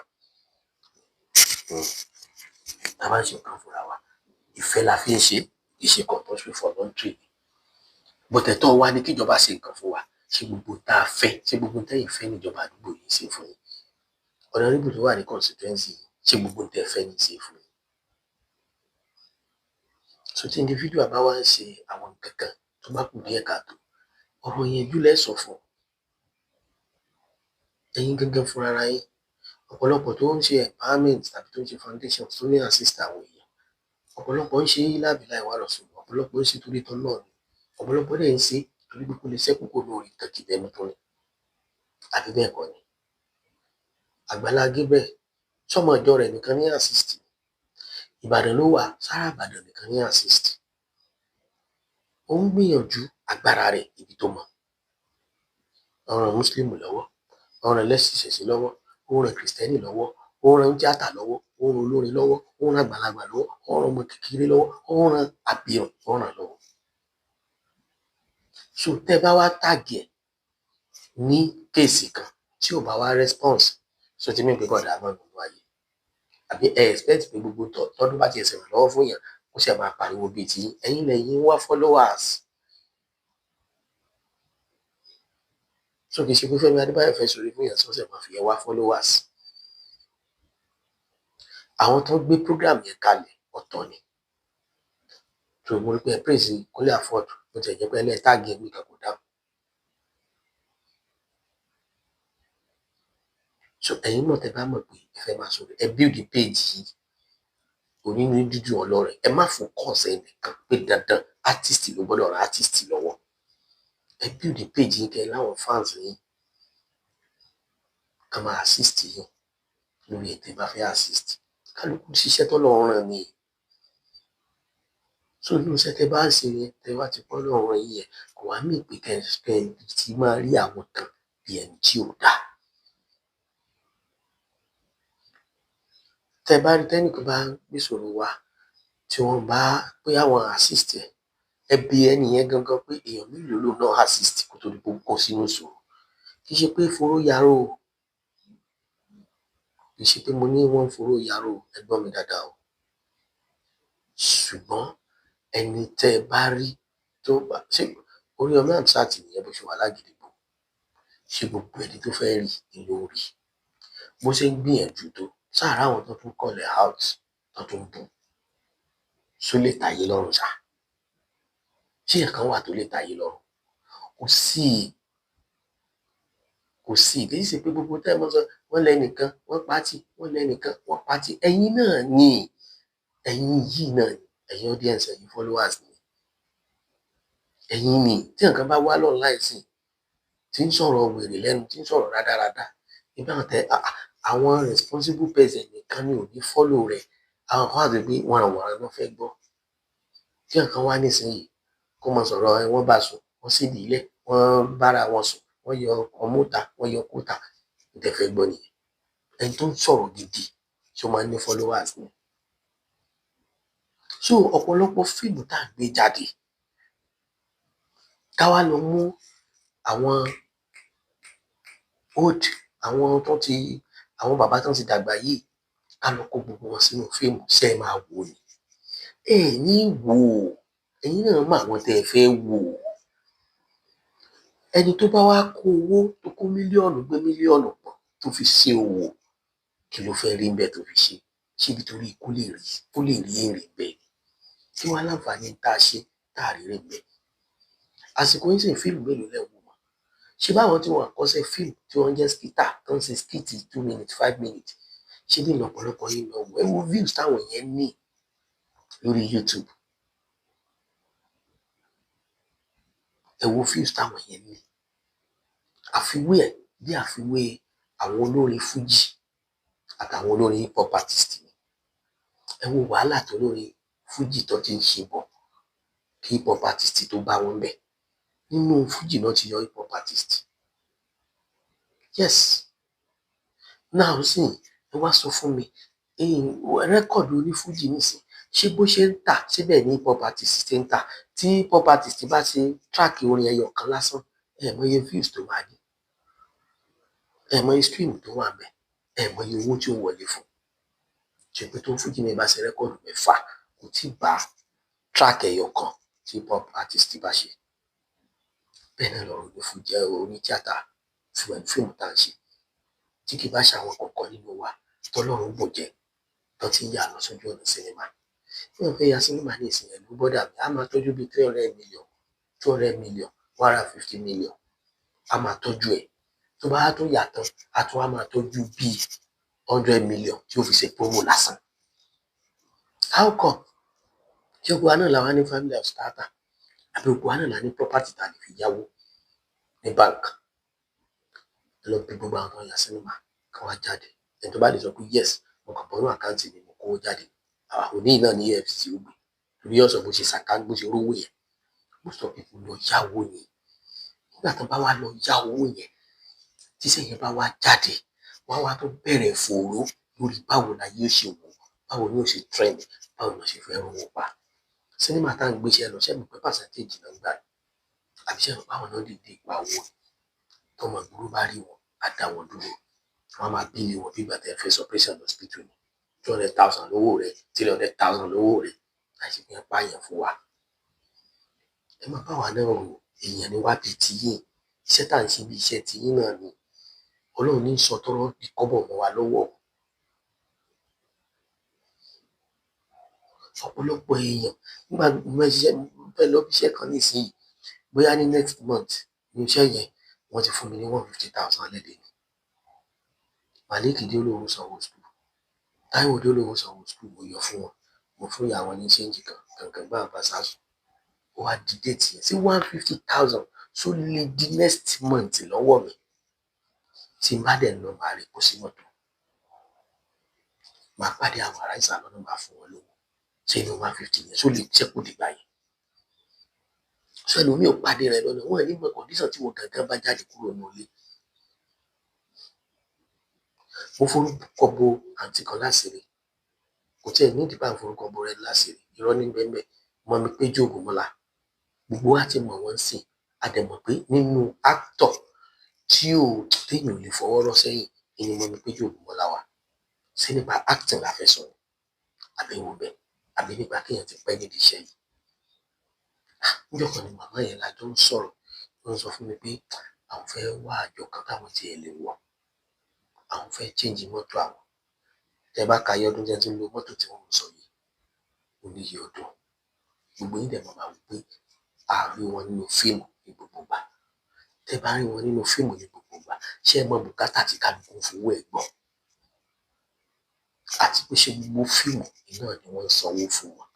Speaker 1: Tá a bá ń ṣe nǹkan fúnra wa, ìfẹ́ la fi ń ṣe, kì í ṣe compulsory voluntary ni. But ẹ̀tọ́ wa ni kíjọba ṣe nǹkan fún wa. Ṣé gbogbo tá a fẹ́, ṣé gbogbo tẹ́yìn fẹ́ níjọba àdúgbò yìí ṣe fún yín? Honorable tó wà ní constituency yìí, ṣé gbogbo tẹ́ fẹ́ ní ṣe fún yín? So tí individual bá wá ń ṣe àwọn nǹkan kan tó bá kù díẹ̀ káàtó, ọ̀rọ̀ yẹn jù lẹ́ sọ fún. Ẹ̀yin gangan fúnra ara yín. Ọ̀pọ̀lọpọ̀ tó ń ṣe empowerment tàbí tó ń ṣe foundation tó ní assist àwọn èèyàn. Ọ̀pọ̀lọpọ̀ ń ṣe lábìláì wà lọ́sùn, ọ̀pọ̀lọpọ̀ ń ṣe torí tọlọ́run ni. Ọ̀pọ̀lọpọ̀ dẹ̀ ń ṣe torí pé kó lè ṣẹ́kù kó lórí nǹkan kìbẹ́nu tó ní. Àbí bẹ́ẹ̀ kọ́ ni? Àgbàlá Gabriel, sọ́mọ ìjọ rẹ̀ nìkan ní assist. Ìbàdàn ló wà, sára Ìbàdàn nìkan ní assist. Ó ń gbìyànjú agbára rẹ̀ ibi tó mọ̀. Ó ran Mùsùlùmí lọ́wọ́, ó ran ẹlẹ́sìn ìṣẹ̀ṣe lọ́wọ́, ó ran Kìrìsìtẹ́nì lọ́wọ́, ó ran tíátà lọ́wọ́, ó ran olórin lọ́wọ́, ó ran àgbàlagbà lọ́wọ́, ó ran ọmọ kékeré lọ́wọ́, ó ran abirùn, ó ràn lọ́wọ́. So tẹ́ bá wá tag ẹ̀ ní case kan tí ò bá wá response, so ti mean pé kò dáa mọ́ nínú ayé. Àbí ẹ expect pé gbogbo tọ́dún bá ti ẹsẹ̀ ràn lọ́wọ́ fún èèyàn, kó ṣe máa pariwo bíi ti yín. Ẹ̀yin lẹ̀yin wá followers. So kì í ṣe pé Fẹ́mi Adébáyọ̀ fẹ́ sọ̀rọ̀ fún èèyàn tí wọ́n sì máa fi ẹ wá followers. Àwọn tó ń gbé program yẹn kalẹ̀ ọ̀tọ̀ ni. So mo rí pé ẹ praise Kúnlé Afod, bó tiẹ̀ jẹ́ pé ẹlẹ́ tag ẹ̀ nìkan kò dáhùn. So ẹ̀yin náà tẹ́ bá mọ̀ pé ẹ fẹ́ máa sọ̀rọ̀, ẹ build page yìí onínú dúdú ọlọ́rẹ̀. Ẹ má focus ẹnìkan pé dandan artist ló gbọ́dọ̀ ran artist lọ́wọ́. Ẹ build page yín kẹ́ láwọn fans yín ká máa assist yín lórí ètò ẹ bá fẹ́ assist. Kálukú ṣiṣẹ́ tọ́lọ́run rán ni. So inú iṣẹ́ tẹ́ bá ń ṣe yẹn, tẹ́ bá ti pọ́ lọ́rùn yín yẹn, kò wá mí pé kẹ́ ẹ ti máa rí àwọn kan bí ẹni tí ò dáa. Tẹ́ bá rí tẹ́nìkan bá ń gbèsòrò wá, tí wọ́n bá pé àwọn assist ẹ̀, ẹ bi ẹni yẹn gangan pé èèyàn mélòó lòun náà assist kó tó di pé ó kó sínú ìṣòro. Kì í ṣe pé foró yaró o, kì í ṣe pé mo ní wọ́n ń foró yaró o, ẹ gbọ́ mi dáadáa o. Ṣùgbọ́n ẹni tẹ́ ẹ bá rí tó bá ṣe Oríyọmí Hamzat nìyẹn bó ṣe wà lágídígbò, ṣé gbogbo ẹni tó fẹ́ rí ni ló rí? Bó ṣe ń gbìyànjú tó, sáà ráwọn tó tún call ẹ̀ out, tó tún bú, ṣó lè tayé lọ́rùn ṣá? Ṣé èèyàn kan wà tó lè tayé lọ́rùn? Kò sí, kò sí. Kì í ṣe pé gbogbo tẹ́ ẹ mọ́ sọ, wọ́n lẹ́nìkan, wọ́n pátì, wọ́n lẹ́nìkan, wọ́n pátì. Ẹ̀yin náà ni, ẹ̀yin yìí náà ni, ẹ̀yin audience, ẹ̀yin followers ni. Ẹ̀yin ni, tí nǹkan bá wá online sí, tí ń sọ̀rọ̀ wèrè lẹ́nu, tí ń sọ̀rọ̀ rádaràda, nígbà tẹ àwọn responsible person nìkan ni ò ní follow rẹ̀. Àwọn kan wà tó pé wọ̀nranwọ̀nran ló fẹ́ gbọ́. Tí nǹkan wá nísìnyí, kó máa sọ̀rọ̀ ẹ, wọ́n bá sùn, wọ́n sì dílé, wọ́n bára wọn sùn, wọ́n yọ ọmú ta, wọ́n yọ kó ta. N tẹ́ fẹ́ gbọ́ nìyẹn. Ẹni tó ń sọ̀rọ̀ gidi ṣé ó máa ń ní followers ni? So ọ̀pọ̀lọpọ̀ fíìmù tá à ń gbé jáde, ká wá lọ mú àwọn old, àwọn tó ti, àwọn bàbá tó ti dàgbà yìí, ká lọ kó gbogbo wọn sínú fíìmù, ṣé ẹ máa wò ni? Ẹ ní wò ó, ẹ̀yin náà mọ àwọn tẹ́ ẹ fẹ́ wò. Ẹni tó bá wá kó owó, tó kó mílíọ̀nù gbé mílíọ̀nù pọ̀ tó fi ṣe òwò, kí ló fẹ́ rí ńbẹ̀ tó fi ṣe? Ṣé nítorí kó lè rí, kó lè rí èrè ńbẹ̀? Kí wá láǹfààní tá a ṣe tá a rí èrè ńbẹ̀? Àsìkò yìí sì fíìmù mélòó lẹ̀ ń wò mọ́? Ṣé báwọn tí wọ́n kọ́ṣẹ́ fíìmù, tí wọ́n jẹ́ skitter, tó ń ṣe skit 2 minutes, 5 minutes, ṣé bí lọ́pọ̀lọpọ̀ yín lọ wò? Ẹ wo views táwọn yẹn ní lórí YouTube. Ẹ wo views táwọn yẹn ní. Àfiwé ẹ̀ bí àfiwé àwọn olórin Fuji àtàwọn olórin hip hop artist ni. Ẹ wo wàhálà tó lórin Fuji tó ti ń ṣe bọ̀ kí hip hop artist tó bá wọn bẹ̀. Nínú Fuji náà ti yọ hip hop artist. Yes. Now sì, ẹ wá sọ fún mi, record oní Fuji nísìn, ṣé bó ṣe ń tà, ṣé bẹ́ẹ̀ ni hip hop artist ṣe ń tà? Tí hip hop artist bá ṣe track orin ẹyọ kan lásán, ẹ mọ iye views tó máa ní, ẹ mọ iye stream tó wà ńbẹ̀, ẹ mọ iye owó tí ó wọlé fún. Ṣe pé tó ń Fuji mi bá ṣe record mẹ́fà, kò tí bá track ẹyọ kan tí hip hop artist bá ṣe. Bẹ́ẹ̀ náà lọ̀rọ̀ oní Fuji, oní tíátà, fíìmù tá à ń ṣe. Tí kì bá ṣe àwọn kọ̀ọ̀kan nínú wa tọ́lọ́run bò jẹ́, tó ti ń yà lọ sójú ọ̀nà sinimá. Bí wọ́n fẹ́ ya sinimá ní ìsìn, ẹ̀lú bọ́dà mi, a máa tọ́jú bí 300 million, 200 million, 150 million. A máa tọ́jú ẹ̀. Tó bá tún yà tán, a tún wá máa tọ́jú bí 100 million tí ó fi ṣe promo lásán. How come? Ṣé gbogbo wa náà la wá ní family house tààtà? Àbí gbogbo wa náà la ní property tá a lè fi yáwó ní bank? Ẹ lọ bí gbogbo àwọn tó ń ya sinimá kí wọ́n wá jáde. Ẹni tó bá lè sọ pé yes, mo kàn bọ́nú account mi, mo kówó jáde. Òní náà ní EFCC ó gbé. Torí yóò sọ bó ṣe ṣàká, bó ṣe rówó yẹn. Most of people lọ yáwó ni. Nígbà tó bá wá lọ yá owó yẹn, tí iṣẹ́ yẹn bá wá jáde, wọ́n á wá tó bẹ̀rẹ̀ fòòró lórí báwo la yóò ṣe wò, báwo ni ó ṣe trend, báwo ni ó ṣe fẹ́ rówó pa. Sinimá tá ń gbéṣẹ́ lọ, ṣé ẹ mọ̀ pé percentage náà ń gbà ní? Àbí ṣé ẹ mọ̀ pé àwọn náà dìde pa owó ni? Tọ́mọ ìgboro bá rí wọn, á dá wọn dúró. Wọ́n á máa bill wọn bí ìgbà tí ẹ fẹ́ ṣe operation hospital ni. 200,000 lówó rẹ̀, 300,000 lówó rẹ̀. Láìsí pé wọ́n pààyàn fún wa. Ẹ máa bá wa náà rò, èèyàn ni wá bí ti yín. Iṣẹ́ tá à ń ṣe bí iṣẹ́ ti yín náà ni. Ọlọ́run ní sọ tọ́rọ́ di kọ́bọ̀ mọ́ wa lọ́wọ́. Ọ̀pọ̀lọpọ̀ èèyàn nígbà mo fẹ́ ṣiṣẹ́, mo fẹ́ lọ bí iṣẹ́ kan nísìnyí, bóyá ní next month ní iṣẹ́ yẹn, wọ́n ti fún mi ní 150,000 lẹ́dẹ̀ẹ́ ni. Malik dé olóhùn sanwó school, Taiwo dé olóhùn sanwó school, mo yọ fún wọn, mo fún ìyá wọn ní change kan, kankan gbá bá sásùn. Ó wá di date yẹn sí 150,000, so lè di next month lọ́wọ́ mi. Tí n bá dẹ̀ lọ, màá rí kó sí mọ́tò. Màá pàdé àwọn ará ìsàlọ̀ náà, màá fún wọn lówó. Ṣé inú 150 yẹn ṣó lè ṣẹ́kù dìgbà yẹn? Ṣé ẹlòmíì ò pàdé rẹ lọ́nà wọn ní mọ condition tí wọn gangan bá jáde kúrò ní ilé. Mo forúkọ bo àǹtí kan láṣìírí, kò tiẹ̀ ní ìdí bá ń forúkọ bo rẹ láṣìírí, irọ́ ní bẹ́ẹ̀ bẹ́ẹ̀. Mummy Péjú Ògúnmọ́lá, gbogbo wa ti mọ̀ wọ́n sìn, a dẹ̀ mọ̀ pé nínú actor tí ò téèyàn ò lè fọwọ́ rọ́ sẹ́yìn ni Mummy Péjú Ògúnmọ́lá wà. Ṣé nípa acting la fẹ́ sọ ni, àbí wo bẹ́ẹ̀, àbí nípa kéèyàn ti pẹ́ nídìí iṣẹ́ yìí? Níjọ́ kan ni màmá yẹn la jọ ń sọ̀rọ̀, wọ́n sọ fún mi pé àwọn fẹ́ wá àjọ kan táwọn tiẹ̀ lè wọ̀, àwọn fẹ́ change mọ́tò àwọn. Tẹ́ bá ka iye ọdún tí wọ́n ti ń lo mọ́tò tí wọ́n ń sọ yìí, ó ní iye ọdún. Gbogbo yín dẹ̀ máa máa wò pé a rí wọn nínú fíìmù ní gbogbo ìgbà. Tẹ́ bá rí wọn nínú fíìmù ní gbogbo ìgbà, ṣé ẹ mọ bùkátà tí kálukú ń fowó ẹ̀ gbọ́? Àti pé ṣé gbogbo fíìmù náà ni wọ́n ń sanwó fún wọn?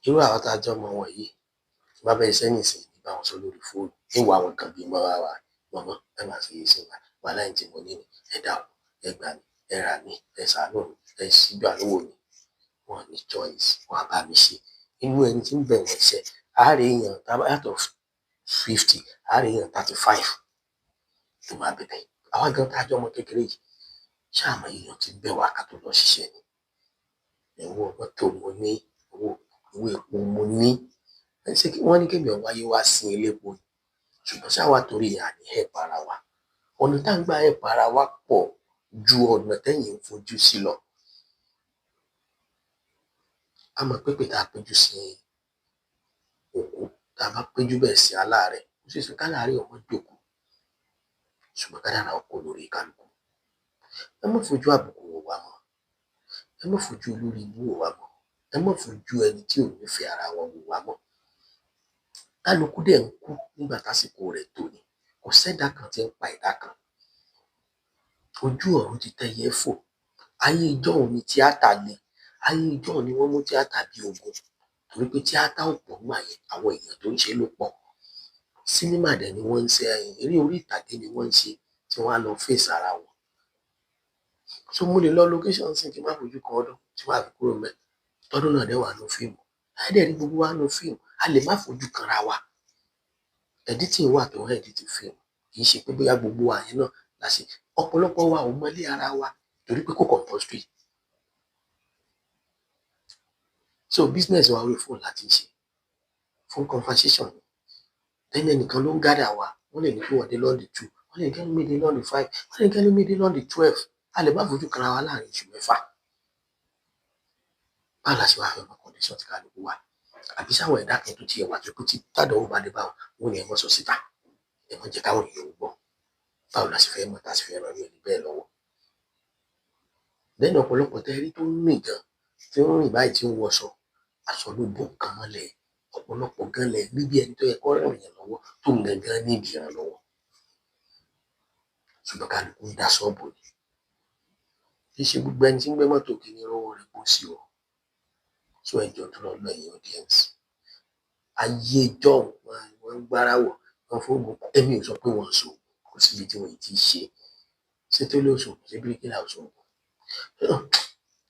Speaker 1: Irú àwọn tá a jọ mọ wọn yìí, tí bá bẹ́ẹ̀ iṣẹ́ nìsín, ní bá wọn sọ lórí fóònù, ní wà wọn kan bí mọ́ wa, mọ̀mọ́ ẹ máa ṣe yìí sí wa, wàhálà yìí tí mo ní ni, ẹ dákun, ẹ gbà mí, ẹ rà mí, ẹ ṣàánú mi, ẹ ṣíjú àánú wò mí. Wọn ní choice, wọn á bá mi ṣe. Inú ẹni tí ń bẹ̀ wọ́n iṣẹ́, àárẹ̀ èèyàn out of 50, àárẹ̀ èèyàn 35 tó máa bẹ̀bẹ̀. Àwa gan tá a jọ ọmọ kékeré yìí, ṣáà mọ èèyàn tí ń bẹ̀ wá ká tó lọ ṣiṣẹ́ ni. Ẹ̀wọ̀n mọ́tò mo ní, owó epo mo ní. Ṣé kí wọ́n ní kí èmi wáyé wá sin elépo ni? Ṣùgbọ́n ṣá wá torí àní help ara wa. Ọ̀nà tá ń gbà help ara wa pọ̀ ju ọ̀nà tẹ́yìn ń fojú sí lọ. A mọ̀ pé tá a péjú sí òkú, tá a bá péjú bẹ́ẹ̀ sí aláàárẹ̀, ó ṣeé ṣe káláàárẹ̀ ọmọ jókòó. Ṣùgbọ́n kádàrá ó kó lórí kálukú. Ẹ má fojú àbùkù wò wá mọ́. Ẹ má fojú olórí ibú wò wá mọ́. Ẹ má fojú ẹni tí ò nífẹ̀ẹ́ ara wọn wò wá mọ́. Kálukú dẹ̀ ń kú nígbà tásìkò rẹ̀ tó ni. Kò sẹ́dá kan tí ń pa ẹ̀dá kan. Ojú ọ̀run ti tẹ́yẹ fò. Ayé ijọ́un ni tíátà le. Ayé ijọ́un ni wọ́n mú tíátà bí ogun. Torí pé tíátà ò pọ̀ nígbà yẹn, àwọn èèyàn tó ń ṣe ló pọ̀. Sínímà dẹ̀ ni wọ́n ń ṣe, eré orí ìtàgé ni wọ́n ń ṣe tí wọ́n á lọ face ara wọn. So mo lè lọ location sí kí n má fojú kan ọdún tí wọ́n á fi kúrò ńbẹ̀. Tọ́dún náà dẹ̀ wà nínú fíìmù. A dẹ̀ rí gbogbo wa nínú fíìmù, a lè má fojú kanra wa. Editing wà tó ń edit fíìmù. Kì í ṣe pé bóyá gbogbo wa yẹn náà la ṣe. Ọ̀pọ̀lọpọ̀ wa ò mọlé ara wa torí pé kò compulsory. So business wa orí fóònù la ti ń ṣe. Phone conversation. Then ẹnìkan ló ń gather wa. Wọ́n lè ní kí wọ́n dé lọ́ọ̀dì 2, wọ́n lè ní kí wọ́n dé lọ́ọ̀dì 5, wọ́n lè ní kí wọ́n dé lọ́ọ̀dì 12. A lè má fojú kanra wa láàrin oṣù mẹ́fà. Báwo la ṣe wá fẹ́ mọ condition tí kálukú wà? Àbí sáwọn ẹ̀dá kan tó ti ẹ̀ wà tó pé tí tádánwò bá dé bá wọn, wọ́n ní ẹ má sọ síta, ẹ má jẹ́ káwọn èèyàn ó gbọ́. Báwo la ṣe fẹ́ mọ̀ tá a ṣe fẹ́ ran irú ẹni bẹ́ẹ̀ lọ́wọ́? Then ọ̀pọ̀lọpọ̀ tẹ́ rí tó ń rìn gan, tí ń rìn báyìí tí ń wọṣọ, aṣọ ló bo nǹkan mọ́lẹ̀. Ọ̀pọ̀lọpọ̀ gan lẹ̀ rí bí ẹni tó yẹ kó ràn yàn lọ́wọ́ tó ń gangan need ìrànlọ́wọ́. Ṣùgbọ́n kálukú ń dá ṣọ́ọ̀bù ni. Kì í ṣe gbogbo ẹni tí ń gbé mọ́tò kiri ní rówó repo sí o. So ẹ jọ̀ọ́ torí Ọlọ́run ẹ̀yin audience. Ayé ijọ́un wọ́n ń gbára wọ̀, wọ́n fóògùn. Èmi ò sọ pé wọ́n ń ṣoògùn, kò síbi tí wọ́n ì tí ì ṣe. Ṣé télọ̀ ò ṣoògùn, ṣé bíríkìlà ò ṣoògùn?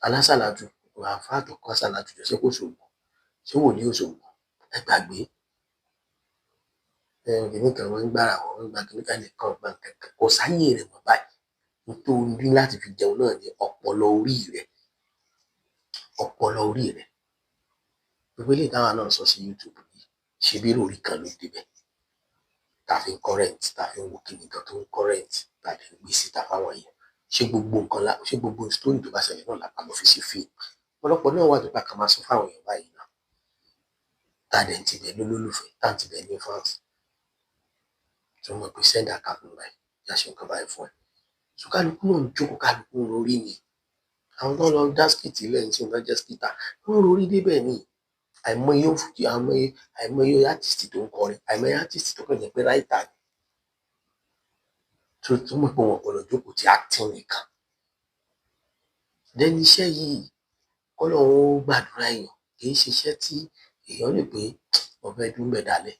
Speaker 1: Alásàlátù, àlfáà tó kọ́ àsàlátù jọ, ṣé kò ṣoògùn? Ṣé wòlíì ò ṣoògùn? Ẹ gbàgbé. Kìnní kan wọ́n ń gbára wọ̀, wọ́n ń gba kìnní kan, ẹnìkan ò gba nǹkan kan. Kò sáyé rẹ̀ mọ́ báyìí. Ohun tó ní láti fi jẹun náà ni ọpọlọ orí rẹ̀. Ọpọlọ orí rẹ̀. Gbogbo eléyìí táwa náà sọ sí YouTube yìí, ṣebí ìròrí kan ló débẹ̀. Tá fi ń current, tá fi ń wo kíni nǹkan tó ń current, tá dẹ̀ ń gbé síta fáwọn èèyàn. Ṣé gbogbo nǹkan la, ṣé gbogbo story tó bá ṣẹlẹ̀ náà la máa lọ fi ṣe fíìmù? Ọ̀pọ̀lọpọ̀ náà wà tó bá kan máa sọ fáwọn èèyàn báyìí náà. Tá dẹ̀ ń tibẹ̀ lólólùfẹ́, tá ń tibẹ̀ ní fans. Tí wọ́n mọ̀ pé send account number ẹ̀, yá ṣe nǹkan báyìí fún ẹ. So kálukú náà ń jókòó, kálukú ń rorí ni. Àwọn tó ń lọ dá skit lẹ̀ ń sìn tó jẹ́ skitter, wọ́n ń rorí débẹ̀ ni. Àìmọye ó fi, àìmọye, àìmọye artist tó ń kọrin, àìmọye artist tó kàn jẹ́ pé writer ni. Tó tó mọ̀ pé wọn ò gbọdọ̀ jókòó ti acting nìkan. Then iṣẹ́ yìí, kọ́lọ́run ó gbàdúrà èèyàn, kì í ṣe iṣẹ́ tí èèyàn lè pé mo fẹ́ dúró ńbẹ̀ dalẹ́.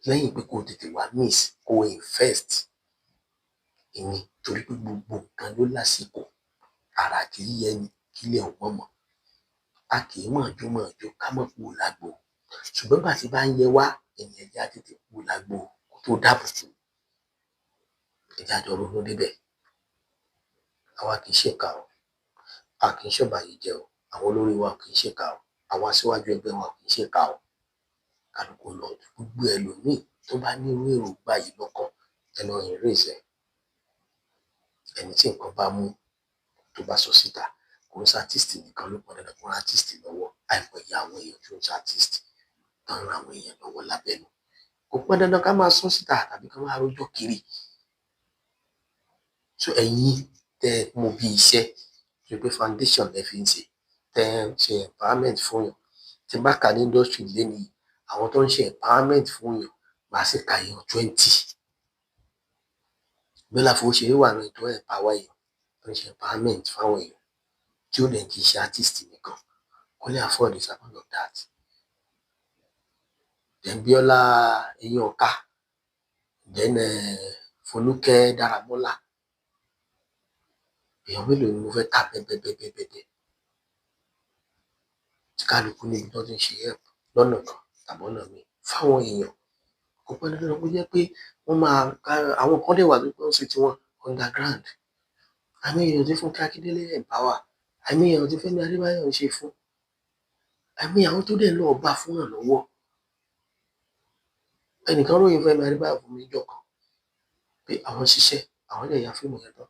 Speaker 1: Lẹ́yìn pé kó tètè wá miss, kó invest. Ìní torí pé gbogbo nǹkan ló lásìkò. Àrà kì í yẹni kílẹ̀ ò mọ́ mọ́. A kì í mọ̀ jó mọ̀ jó ká mọ̀ kú lágbo, ṣùgbọ́n gbà tí bá ń yẹ wá, ẹ̀yìn ẹ̀jẹ̀ á tètè kú lágbo kó tó dàbùkù. Ẹ̀jẹ̀ àjọ ronú débẹ̀. Àwa kì í ṣèkà o, a kì í ṣọ̀bàyéjẹ́ o, àwọn olórí wa kì í ṣèkà o, àwọn aṣíwájú ẹgbẹ́ wa kì í ṣèkà o. Kálukú lọ gbogbo ẹlòmíì tó bá ní irú èròǹgbà yìí lọ́kàn, ẹ lọ erase ẹ̀. Ẹni tí nǹkan bá mú tó bá sọ síta, kò ń ṣe artist nìkan ló pọn dandan kó ran artist lọ́wọ́. Àìmọye àwọn èèyàn tó ń ṣe artist tó ń ran àwọn èèyàn lọ́wọ́ lábẹ́nú. Kò pọn dandan ká máa sọ síta tàbí ká máa rojọ́ kiri. So ẹ̀yin tẹ́ ẹ mú bí iṣẹ́ tó pé foundation lẹ fi ń ṣe, tẹ́ ẹ ń ṣe empowerment fún yàn. Tí n bá kà ní industry lénìí, àwọn tó ń ṣe empowerment fún yàn, màá sì ka èèyàn 20. Bọ́lá Fowóṣeré wà nínú tó empower èèyàn, tó ń ṣe empowerment fáwọn èèyàn, tí ó dẹ̀ kì í ṣe artist nìkan. Kúnlé Afod is one of that. Then Bíọ́lá Eyínọká, then Folúkẹ́ Dáramọ́lá. Èèyàn mélòó ni mo fẹ́ kà bẹ́ẹ̀bẹ́ẹ̀bẹ́ẹ̀bẹ́ẹ̀ tí kálukú níbi tó ti ń ṣe help lọ́nà kan tàbí ọ̀nà míì fáwọn èèyàn. Kò pọn dandan kó jẹ́ pé wọ́n máa àwọn kan dẹ̀ wà tó pé wọ́n ṣe tiwọn underground. Àìmọye èèyàn tí Fúnkẹ́ Akíndélé empower, àìmọye èèyàn tí Fẹ́mi Adébáyọ̀ ń ṣe fún, àìmọye àwọn tó dẹ̀ lọ bá fún ìrànlọ́wọ́. Ẹnìkan ròyìn Fẹ́mi Adébáyọ̀ fún mi níjọ́ kan pé àwọn ṣiṣẹ́, àwọn dẹ̀ ya fíìmù yẹn tán,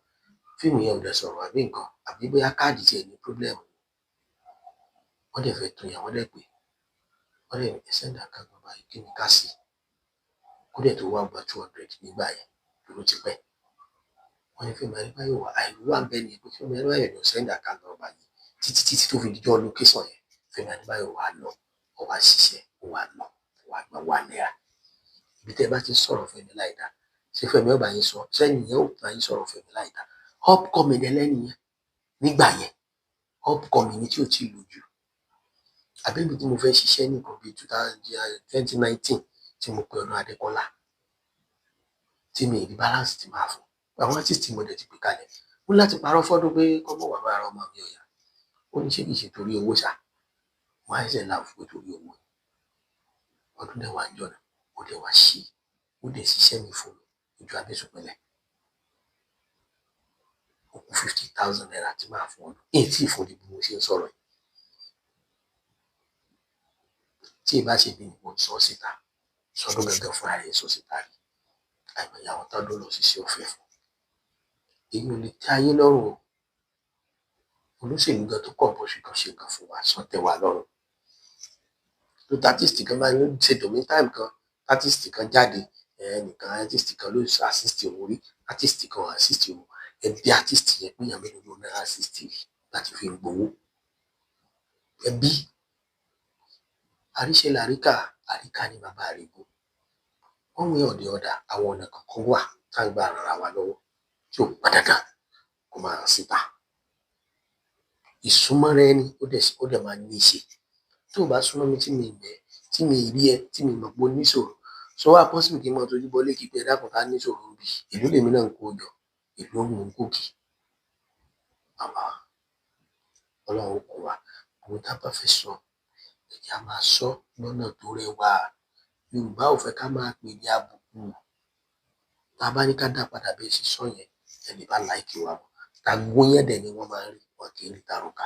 Speaker 1: fíìmù yẹn ò dẹ̀ sọ̀rọ̀ àbí nǹkan, àbí bóyá káàdì tiẹ̀ ní problem. Wọ́n dẹ̀ fẹ́ tún yà, wọ́n dẹ̀ pé, wọ́n dẹ̀ ní ẹ send account number yìí, kí ni ká sí? Kó dẹ̀ tó wá gba 200 nígbà yẹn, dúró ti pẹ́. Wọ́n ní Fẹ́mi Adébáyọ̀ wà, àìrú wà ń bẹ́ẹ̀ ni pé Fẹ́mi Adébáyọ̀ ní send account number yìí títí títí tó fi dijọ́ location yẹn. Fẹ́mi Adébáyọ̀ wà lọ, ó wá ṣiṣẹ́, ó wá lọ, ó wá gba ₦1. Ibi tẹ́ ẹ bá ti sọ̀rọ̀ Fẹ́mi láìda, ṣé Fẹ́mi ó bá yín sọ? Sẹ́yìn yẹn ó bá yín sọ̀rọ̀ Fẹ́mi láìda? Upcoming ẹlẹ́ni yẹn nígbà yẹn, upcoming ni tí ò tí ì lójú. Àbí ibi tí mo fẹ́ ṣiṣẹ́ ní nǹkan bíi 2019 tí mo pe Ọdún Adékọ́lá, tí mi ì rí balance tí máa fún. Àwọn artist tí mo dẹ̀ ti pè kalẹ̀, mo ní láti parọ́ fọ́dún pé kọ́ mọ̀ wá bá ara ọmọ mi ọ̀yà. Ó ní ṣé kìí ṣe torí owó ṣá? Wọ́n á ṣẹ̀ láǹfù pé torí owó. Ọdún dẹ̀ wá ń jọ̀nà, ó dẹ̀ wá ṣe, ó dẹ̀ ṣiṣẹ́ mi fún mi ojú abẹ́sùpẹ̀lẹ̀. Ó kú 50,000 naira tí màá fún ọdún. Èyí tí ìfún di bí mo ṣe ń sọ̀rọ̀ yìí. Tí ì bá ṣe bí mo sọ síta, sọdún gangan fúnra rẹ̀ sọ síta rí. Àìmọye àwọn tọ́dún lọ ṣiṣẹ́ ọ̀fẹ́ fún. Èyí ò lè tẹ́ ayé lọ́rùn o. Olóṣèlú gan tó kọ̀ bó ṣe kan ṣe nǹkan fún wa, sọ tẹ́ wa lọ́rùn. Tó artist kan bá ń ṣe domi time kan, artist kan jáde, ẹnìkan artist kan ló assist òun rí, artist kan assist òun. Ẹbí artist yẹn pé èèyàn mélòó ló náà assist rí láti fi gbowó. Ẹbí àríṣe làríkà, àríkà ni bàbá àrígún. One way or the other, àwọn ọ̀nà kankan wà tá à ń gbà ran ara wa lọ́wọ́ tí ò pọn dandan kó máa hàn síta. Ìsúnmọ́ra ẹni ó dẹ̀ máa ní í ṣe. Tó o bá súnmọ́ mi tí mi ì mọ̀ ẹ́, tí mi ì rí ẹ, tí mi mọ̀ pé o níṣòro, ṣó wá possible kí n máa tojú bọlé kí pé ẹ dákun ká níṣòro ń bí? Èló lèmi náà ń kó jọ, èló mò ń kó kì? Àmọ́ Ọlọ́run ó kún wa. Ohun tá a bá fẹ́ sọ, ẹ jẹ́ á máa sọ lọ́nà tó rẹwà. Yorùbá ò fẹ́ ká máa pè ní àbùkù. Tá a bá ní ká dá padà bí ẹ ṣe sọ yẹn, ẹ lè bá like wa mọ́. Tagúnyán dẹ̀ ni wọ́n máa ń rí, wọn kì í rí taroka.